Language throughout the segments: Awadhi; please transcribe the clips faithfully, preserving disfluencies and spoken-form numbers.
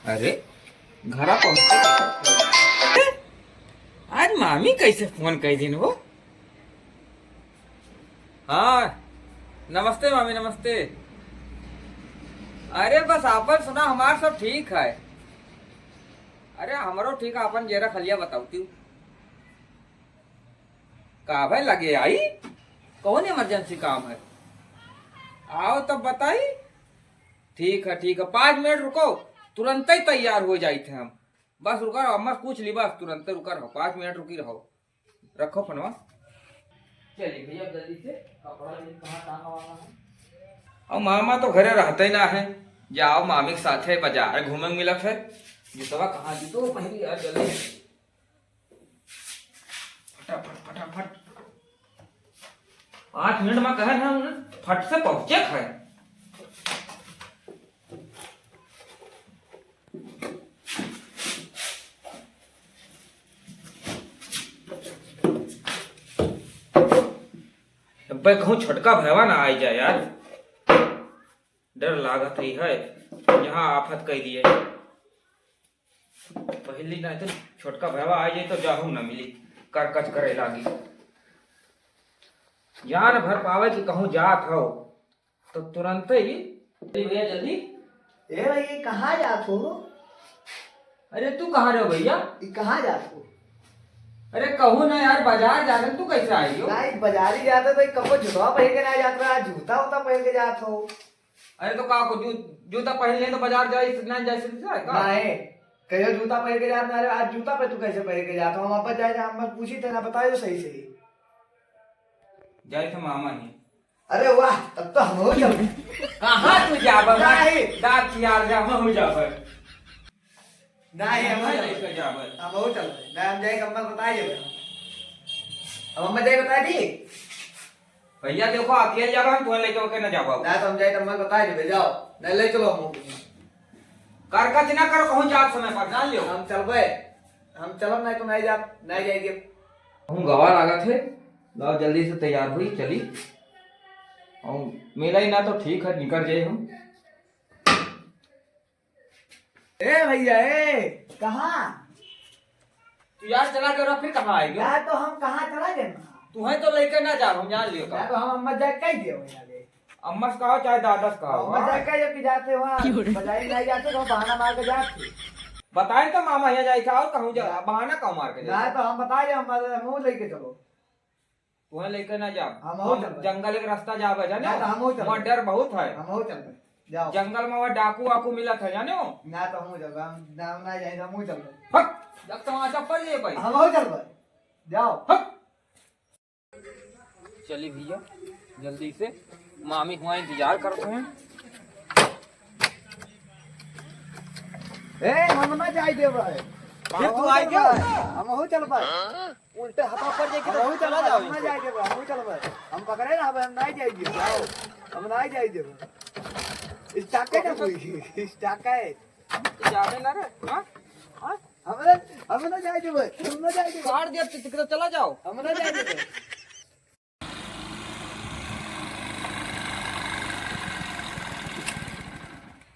अरे, घरा पहुँचे कैसे फोन? आज मामी कैसे फोन कर दिन हो? हाँ, नमस्ते मामी, नमस्ते। अरे बस आपन सुना, हमार सब ठीक है। अरे हमरो ठीक है, आपन जेरा खलिया बताऊ तू। का भाई लगे आई? कौन इमरजेंसी काम है? आओ तब बताई। ठीक है, ठीक है, पाँच मिनट रुको, तुरंत ही तैयार हो जाइत है हम। बस रुका रहो, अम्मा पूछ ली, बस तुरंत रुका रहो, पाँच मिनट रुकी रहो। रखो फोनवा। चलिए भैया, अब जल्दी से कपड़ा लेके कहाँ टांगा वाला है? अब मामा तो घरे रहते ही ना है, जाओ मामी के साथे बाजार घूमे मिलत है। जूतवा कहाँ, जूतो पहन यार जल्दी। फटाफट, फटाफट। पाँच मिनट में कहे ना, उन्हें फट से पहुँचे खाए। अबे कहूँ छोटका भैवा ना आई जाए यार, डर लागत ही है, यहाँ आफत कह दिए। पहली ना तो छोटका भैवा आ जाए तो जाहू ना मिली, करकच करे लागी। जान भर पावे कि कहूँ जात हो तो तुरंत ही। अरे भैया जल्दी। ए भाई, कहाँ जात हो? अरे तू कहाँ रहो भैया? ई कहाँ जात हो? अरे कहूँ ना यार, बाजार जात है, तू कैसे आई हो? नहीं, बाजारी जात है तो ई कपड़ा जूतवा पहन के ना जात रहा, जूता उता पहन के जात हो। अरे तो का को जू-, जूता पहन ले तो बाजार जाए, ना जाए सकते है का? नहीं, कहियो जूता पहन के जात ना रहे, आज जूता पे तू कैसे पहन के जात हो? हम अपन जाए, हम पूछी थे ना, बताइयो सही सही। जाए थे मामा ही। अरे वाह, तब तो हम हो चल। कहाँ तू जाबे? नहीं। दाँत चियार जा, हम हो जाबे। नहीं, हम नहीं, चल। नहीं, जाबे। हम हो चल। नहीं, हम जाए, अम्मा बताए देबे। अब अम्मा जाए बताए दी। भैया देखो, अकेले जाबे, हम तुम्हें लेके ओके ना जाबे। ना तो हम जाए, अम्मा बताए देबे, जाओ। नहीं ले चलो हम। करकच ना करो, कहूँ जात समय पर, जान लियो। हम चलबे। हम चलब, नहीं तो नहीं जाब, नहीं जाएंगे। कहूँ गवा लागत है, लाओ जल्दी से तैयार हुई, चली। और मिला ही ना तो ठीक है, निकल जाए हम। ए भैया, ए, कहाँ? तू यार चला गया, फिर कहाँ आएगी? यार, तो हम कहाँ चला गए ना? तू है तो लेके ना जा, हम जान लियो का। यार, तो हम अम्मा जाए कह दियो भैया ले। अम्मा से कहो चाहे दादा से कहो, अम्मा हाँ? जाए कह दियो कि जाते वहाँ, क्यों रे? बजाई नहीं जाते, तो बहाना मार के जाते। बताए तो मामा यहाँ जाए था और कहूँ जा, बहाना कहूँ मार के ना, जाए? तो हम बताए, हम, हम लेके चलो। तुहें लेके ना जाब। हम हो हम चलबे। जंगल के रास्ता जाबे, जाने ना, हो? तो हम हो चलबे। वहाँ डर बहुत है। हम हो चलबे। जाओ। जंगल में वहाँ डाकू वाकू मिलत है, जाने हो? ना, तो हम हो चलबे। हम, ना, ना जाए, तो हम हो चलबे। हट! जब तो वहाँ चप्पल लिए भाई। हम हो चलबे। जाओ। हट! चली भैया, जल्दी से। मामी हुआ इंतजार करते हैं। ए, हम ना जाए देबे। फिर तू आए क्या? हम हो चलबे। उल्टे हाथा पर जाके हम तो वही चला चलबे, जाओ हम ना इनसे। जाए देबे, हम वही चलबे। हम पकड़े ना, हम नहीं जाए देबे। हम नहीं जाए देबे। स्टॉक है ना कोई? स्टॉक है। तू जाबे ना रे, हाँ? हाँ? हम ना, हम ना जाए देबे, हम ना जाए देबे। काट दिया तो चला जाओ। हम ना जाए देबे।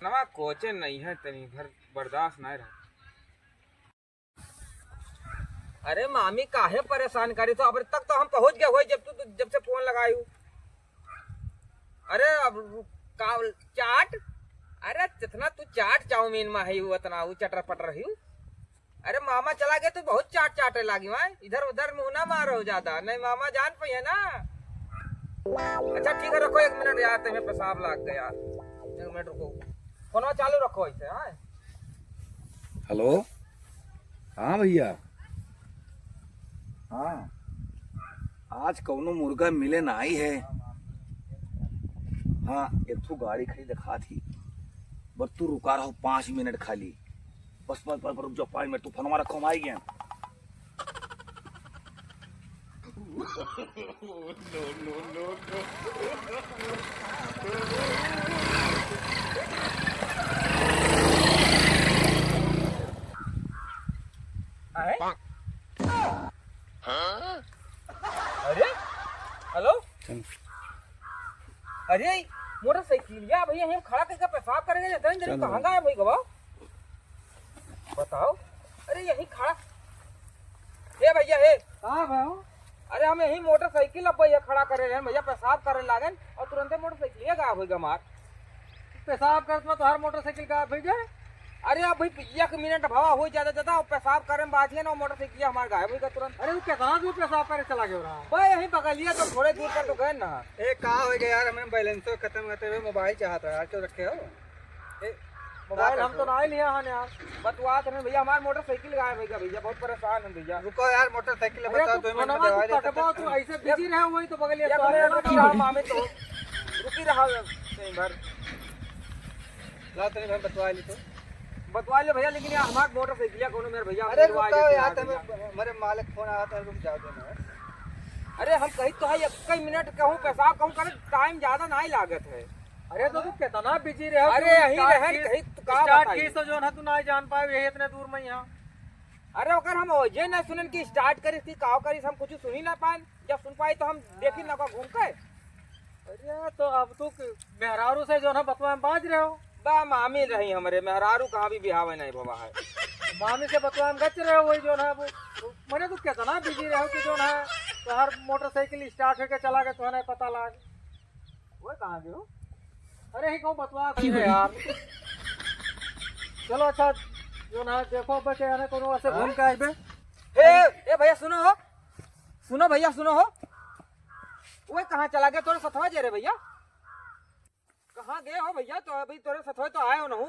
नमा कोचे नहीं है, तनी भर बर्दाश्त नहीं रहा। अरे मामी, काहे परेशान करी? तो अब तक तो हम पहुँच गए होई, जब तू, तू जब से फोन लगायू। अरे अब रु-, का चाट? अरे जितना तू चाट चाउमीन में है, उतना उ चटर पटर ही। अरे मामा चला गए तो बहुत चाट चाटे लागी, वाई इधर उधर मुँह ना मारो ज्यादा, नहीं मामा जान पाइए ना। अच्छा ठीक है, रखो एक मिनट यार, तुम्हें पेशाब लाग गया, एक मिनट रुको, फोनवा चालू रखो ऐसे, हाँ। हेलो, हाँ भैया, हाँ, आज कौनो मुर्गा मिले ना आई है। हाँ, एक ठो गाड़ी खड़ी दिखा थी, बस तू रुका रहो पाँच मिनट खाली, बस, बस, बस, बस, रुक जाओ पाँच मिनट, तू फोनवा रखो, हम आई गए। आए? अरे, हेलो। चल। अरे, मोटरसाइकिलिया भैया, हम खड़ा करके पेशाब करेंगे, इतनी देर में चलो। कहाँ गायब हो गवा? बताओ। अरे यही खड़ा। हे भैया, हे। का भाई? अरे हम यही मोटरसाइकिल अब भैया खड़ा करे रहेन भैया, पेशाब करे लागेन और तुरंते मोटरसाइकिल ये गायब होइगा हमार। पेशाब करत में तोहार मोटरसाइकिल गायब होइगा? अरे अब भाई एक मिनट भवा हो ज्यादा ज्यादा, और पेशाब करे में बाजिए ना, मोटरसाइकिल हमार गायब होइगा तुरंत। अरे तू कितना दूर पेशाब करे चला गयो रहा? भाई यही बगलिया तो थोड़े दूर पर तो गए ना। ए, का हो गया यार, हमें बैलेंस खत्म करते हुए मोबाइल चाहता है यार, क्यों रखे हो? ए, मोबाइल हम तो ना ही लिया हन यार। बतवा तो नहीं भैया, हमार मोटरसाइकिल गायब है भैया, बहुत परेशान है भैया। रुको यार, मोटरसाइकिल अरे बताओ, तू दो मिनट फोनवा में तू दवाई लेते कटवा, हैं। तू ऐसे एक बिजी रहे हुई तो बगलिया एक तो मिनट आया रुकी ना। रहा, मामी तो रुकी रहा कहीं भर। ला तनी भर बतवा ली तो। बतवा ले भैया, लेकिन यार हमार मोटरसाइकिल कोनो मेरे भैया अरे दवाई रुको देते यार, हैं तमे भैया। हमारे मालिक फोन आया था, रुक जाओ दो मिनट। अरे हम कहीं तो है, एक ही मिनट कहूँ पेशाब कहूँ करे, टाइम ज्यादा नहीं लागत है। अरे तो तू कितना बिजी रहे हो, अरे तू यही स्टार्ट रहन की, कहीं तो का स्टार्ट बताई? की तो जो है तू ना जान पाए, यही इतने दूर में यहाँ। अरे ओकर हम ये ना सुनन कि स्टार्ट करी थी, काव करी, हम कुछ सुनी ना पान। जब सुन पाई तो हम देखी ना का घूम के। अरे तो अब तू क-, मेहरारू से जो है बतवा में बाज रहे हो। बा मामी रही हमरे, मेहरारू कहाँ भी बिहावे नहीं भवा है। मामी से बतवा में गच रहे हो, वही जो है वो, वो, मने तू कितना बिजी रहे हो कि जो है तोहार मोटरसाइकिल स्टार्ट होके चला गया, तोहने पता लाग। वो कहाँ गयो? अरे, ही कहूँ बतवा की है यार। चलो अच्छा, जो ना देखो, अब के आने कोनो ऐसे घूम के आइबे। ए, ए भैया सुनो हो, सुनो भैया सुनो हो, वो कहाँ चला गया तोरे सथवा जे रे भैया? कहाँ गए हो भैया? तो अभी तोरे सथवा तो आए हो ना हूँ।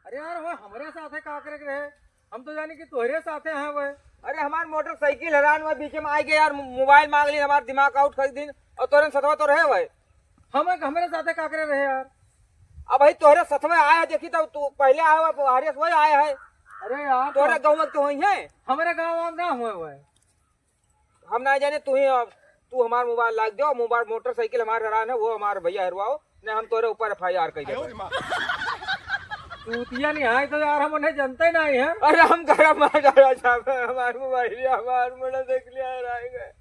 अरे यार, वो हमरे साथे का करे के रहे? हम तो जानी कि तोहरे साथे हैं वो। अरे हमार मोटरसाइकिल हैरान हुआ, बीच में आ गया यार, मो-, मोबाइल मांग ली, हमार दिमाग आउट कर दिन, और तोरे सथवा तो रहे हुए। हम, हमरे साथे का करे रहे यार? अब भाई तोहरे सथवा आए है, देखी तो तू पहले आए हुआ, हरे से वही आए है। अरे यार, तोहरे तो गाँव में तो वही है। हमरे गाँव में ना हुए हुए। हम ना जाने, तू ही, तू हमार मोबाइल लाग जाओ, मोबाइल, मोटरसाइकिल हमार हैरान है, वो हमार भैया हरवाओ, नहीं हम तोरे ऊपर एफ आई आर कर देबे। चूतिया नहीं है तो यार, हम उन्हें जानते ही नहीं है। अरे हम गरम आ जा रहा साहब, हमार मोबाइल, हमार मोटरसाइकिल हराए गए।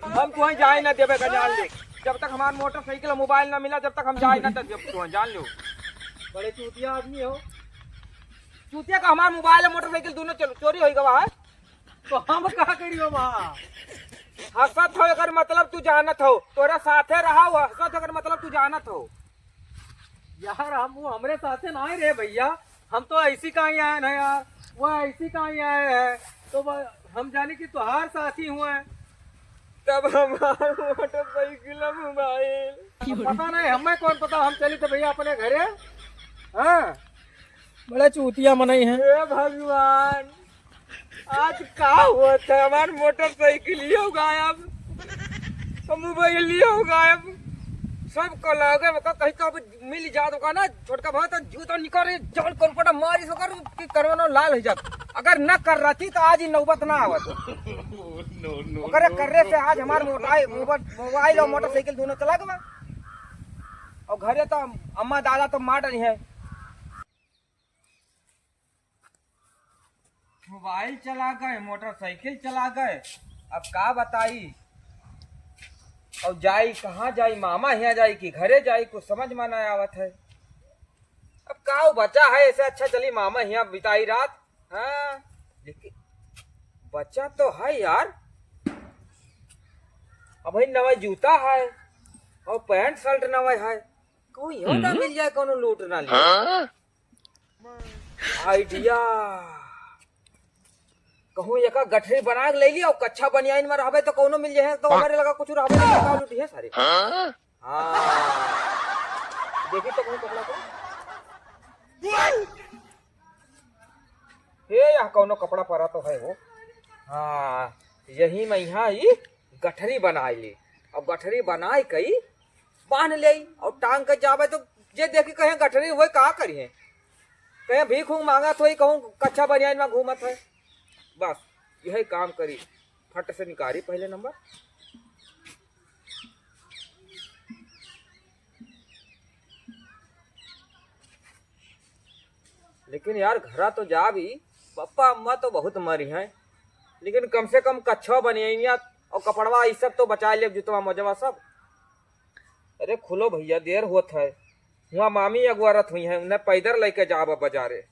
हम तुहें जाए ना देबे का जान ले, जब तक हमार मोटरसाइकिल मोबाइल ना मिला, जब तक हम जाए ना देबे तुहें, जान लो। बड़े चूतिया आदमी हो। चूतिया का हमार मोबाइल और मोटरसाइकिल दोनों चल-, चोरी हो गवा है। तो हम का करियो बा? हंसत हो एकर मतलब तू जानत हो, तोरे साथे रहा हो, हंसत हो एकर मतलब तू जानत हो। यार हम, वो हमरे साथे ना आए रहे भैया, हम तो ऐसी कहीं आए ना यार, वो ऐसी कहीं आए हैं, तो ब-, हम जाने कि तोहार साथी हुए। तब हमार मोटरसाइकिल मोबाइल। अब पता नहीं, हमें कौन पता, हम चली तो भैया अपने घरे। हाँ, बड़ा चूतिया मनई है। हे भगवान, आज का होत है? हमार मोटरसाइकिलियो गायब, मोबाइलियो गायब, सब को लगे, ओकर कहीं तो अब मिल जात ओका ना, छोटका भाई तो जूता निकाल रे, जान करपटा मारी से ओकर कि करवनो लाल हो जात। अगर न कर रहती तो आज ही नौबत ना आवत। ओकरे कर्रे से आज हमार मोटाई, मोबाइल, मोबाइल और मोटरसाइकिल दोनों चला गवा। और घरे तो अम्मा दादा तो मार डरी है। मोबाइल चला गए, मोटरसाइकिल चला गए, अब का बताई? और जाई कहाँ जाई, मामा हियाँ जाई कि घरे जाई, कुछ समझ में ना आवत है। अब का वो बचा है, ऐसे अच्छा चली मामा हियाँ बिताई रात। हाँ, लेकिन बचा तो है यार, अब भाई नवा जूता है और पैंट शर्ट नवा है, कोई हो ना मिल जाए, कोनो लूट ना ले। आइडिया। कहूँ एका गठरी बना के ले लिया, और कच्छा बनियाइन में रहबे तो कौनो मिल जाए, तो हमारे लगा कुछ रहबे नहीं, का लूटी है सारे। हाँ। देखी तो कहूँ कपड़ा को। हे, यह कौनो कपड़ा परा तो है वो। हाँ, यही में यहाँ ही गठरी बनाई ली। अब गठरी बनाई कई बांध ले और टांग के जावे तो जे देखी कहे गठरी हुए का करिए, कहे भीख हूँ मांगत होई, कहूँ कच्छा बनियान में घूमत है। बस यही काम करी, फट से निकारी पहले नंबर। लेकिन यार घरा तो जाबी, पप्पा अम्मा तो बहुत मरी हैं, लेकिन कम से कम कच्छा बनियानिया और कपड़वा ई सब तो बचा लेब, जुतवा मोजवा सब। अरे खुलो भैया, देर होत है, हुआ मामी अगुआरत हुई हैं, उन्हें पैदल लेके जाब बाजारे।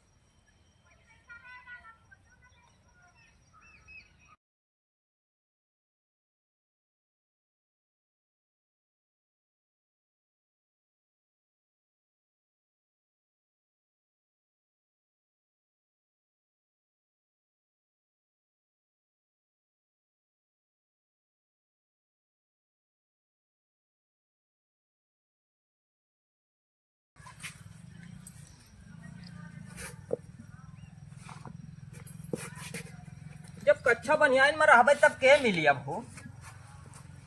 अच्छा बनियान में रहबे तब के मिली अब हो?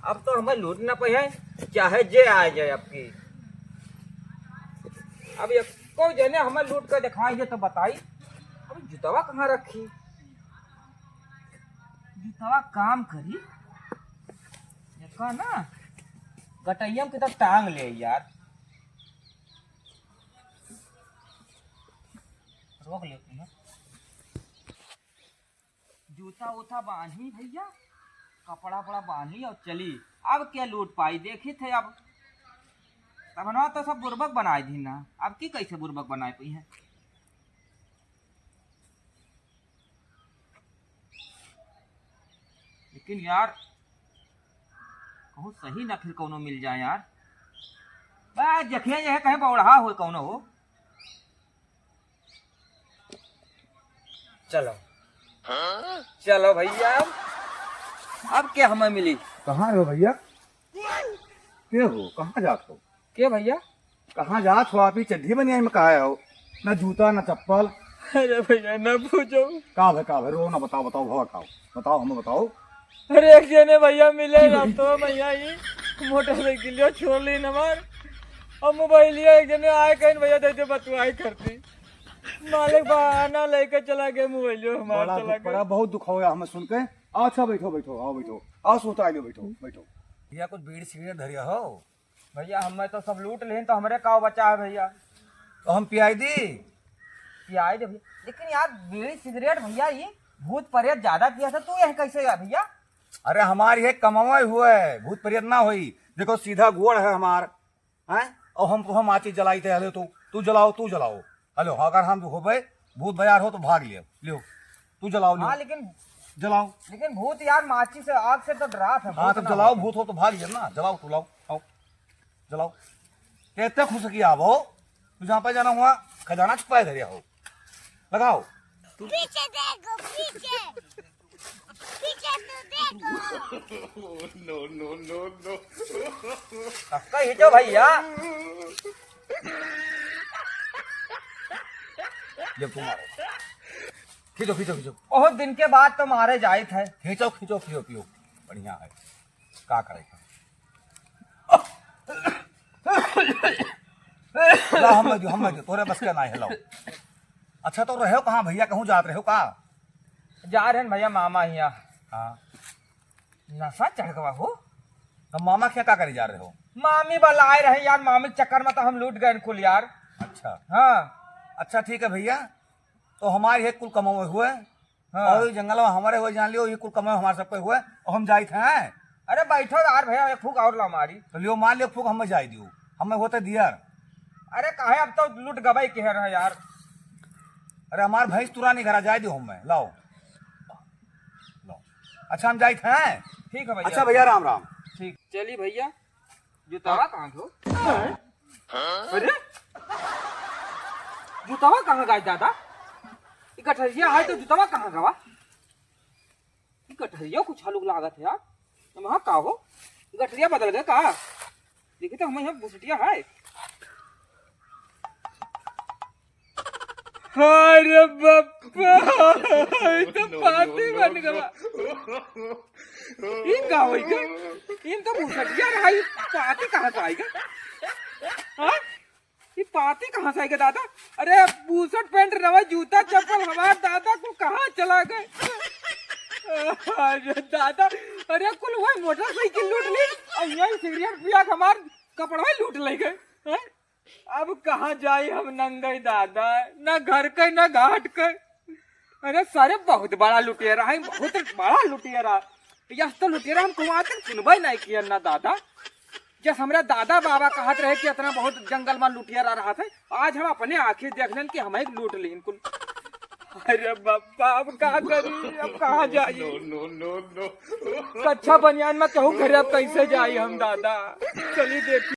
अब तो हमें लूट ना पाई है, चाहे जे आ जाए। अब की अब एको जने हमें लूट के दिखाई दे तो बताई, अब जुतवा कहाँ रखी? जुतवा काम करी, देखा ना, गटैया में कितना टांग ले यार। रोक लेती है। जूता उता बांधी भैया, कपड़ा वपड़ा बांधी और चली। अब क्या लूट पाई, देखी थे अब। तब ना तो सब बुर्बक बनाए दी ना, अब की कैसे बुर्बक बनाए पाई है? लेकिन यार, कहूँ सही ना फिर कौनो मिल जाए यार। बस जखिया यह कहीं बौड़हा हो कौनो हो। चलो, चलो भैया, अब, अब क्या हमें मिली? कहाँ हो भैया? के हो? कहाँ जात हो? के भैया? कहाँ जात हो आप? ही चड्ढी बनियान में कहाँ हो? ना जूता, ना चप्पल। अरे भैया, ना पूछो। का भे, का भे? रो ना, बताओ, बताओ भवा, का हो? बताओ, हमें बताओ। अरे, एक जने भैया मिले रास्तवा में, यहाँ ही मोटरसाइकिलिया छोड़ ली हमार, और मोबाइलिया एक जने आए कहीं, "भैया, दे दे, बतुआई करती।" मालिक बहाना लेके चला गया, मोबाइलियो हमार बड़ा चला दुख पड़ा, गया। बहुत दुख होया हमें सुन के। अच्छा, बैठो, बैठो, आओ, बैठो, आओ, सोता आइलो, बैठो, बैठो। भैया, कुछ बीड़ी सिगरेट धरिया हो? भैया, हमें तो सब लूट लेन, तो हमरे का बचा है भैया? तो हम पियाई दी? पियाई दे भैया। लेकिन यार, बीड़ी सिगरेट भैया, ये भूत प्रेत ज्यादा पिया था, तू यह कैसे गया भैया? अरे, हमारी है कमावे हुए, भूत प्रेत ना होई। देखो, सीधा गोड़ है हमार, हैं? और हम, हम आची जलाई थे, हलो तू, तू जलाओ, तू जलाओ। हलो, अगर हम होबे, भूत बयार हो तो भाग लियो, लियो, तू जलाओ, लियो। हाँ, लेकिन जलाओ। लेकिन भूत यार, माची से, आग से तो डरात है, हाँ, भूत तो ना जलाओ, होते। भूत हो तो भाग लियो ना, जलाओ, तू लाओ, आओ, जलाओ। कहते खुश की आवो, तू जहाँ पे जाना हुआ, खजाना छुपाए धरिया हो, लगाओ। पीछे देखो, पीछे। पीछे तो देखो। No, no, no, no। अब कही तो भैया। ये तू मारो। खींचो, खींचो, खींचो। बहुत दिन के बाद तो मारे जाइत है। खींचो, खींचो, पियो, पियो। बढ़िया है। का करेगा? ला, हम दो, हम दो, तोरे बस के ना है, लाओ। अच्छा, तो रहो कहाँ भैया, कहूँ जात रहो का? जा रहे हैं भैया मामा हिया। हाँ। नशा चढ़ गवा हो। तो मामा के का करे जा रहे हो? मामी बलाए रहे यार, मामी के चक्कर में तो हम लूट गए कुल यार। अच्छा। हाँ। अच्छा, ठीक है भैया, तो हमारी है कुल कमावे हुए। हाँ। और ये जंगल में हमारे हुए, जान लियो, ये कुल कमावे हमारे सबके हुए, और हम जाइत हैं। अरे बैठो यार भैया, एक फूक और ला मारी। तो लियो, मार लियो फूक, हमें जाए दियो, हमें होते दियर। अरे काहे, अब तो लूट गवाई के है यार। अरे हमार भैंस तुरा नहीं घरा, जाए दियो हमें, लाओ। लाओ। अच्छा, हम जाइत हैं। ठीक है भैया। अच्छा भैया, राम राम। ठीक, चली भैया। जुतावा कहाँ गयो? अरे, जुतावा कहाँ गया दादा? ई गठरिया है तो जुतावा कहाँ गवा? ई गठरिया कुछ हलुक लागत है यार। हम हाँ का हो? ई गठरिया बदल गए का? देखी तो हम यहाँ बुसटिया है। हाय रे बप्पा, ई तो पाती बन गवा। ई का होई गे? ई तो भुसटिया रहा, ई पाती कहाँ से आई गे? हाँ? ई पाती कहाँ से आई गे दादा? अरे बुसट पैंट रवा, जूता चप्पल हमार दादा कुल कहाँ चला गए? अरे दादा, अरे कुल वही मोटरसाइकिल लूट ली, और यही सिगरेट पिया के हमार कपड़वा लूट ले गए। हाँ? अब कहाँ जाई हम नंगई दादा, न घर के न घाट के। अरे सारे बहुत बड़ा लुटेरा है, बहुत बड़ा लुटेरा। यस तो लुटेरा हम कहूँ आज तक सुनबे नहीं किया ना दादा। जस हमरा दादा बाबा कहत रहे कि इतना बहुत जंगल में लुटेरा रहा था, आज हम अपने आँखें देख लेन कि हम ही लूट लीन कुल। अरे बाबा, अब का करी, अब कहाँ जाई? No, no, no, no। कच्छा बनियान में कहूँ घरे अब कैसे जाई हम दादा? चली देखी।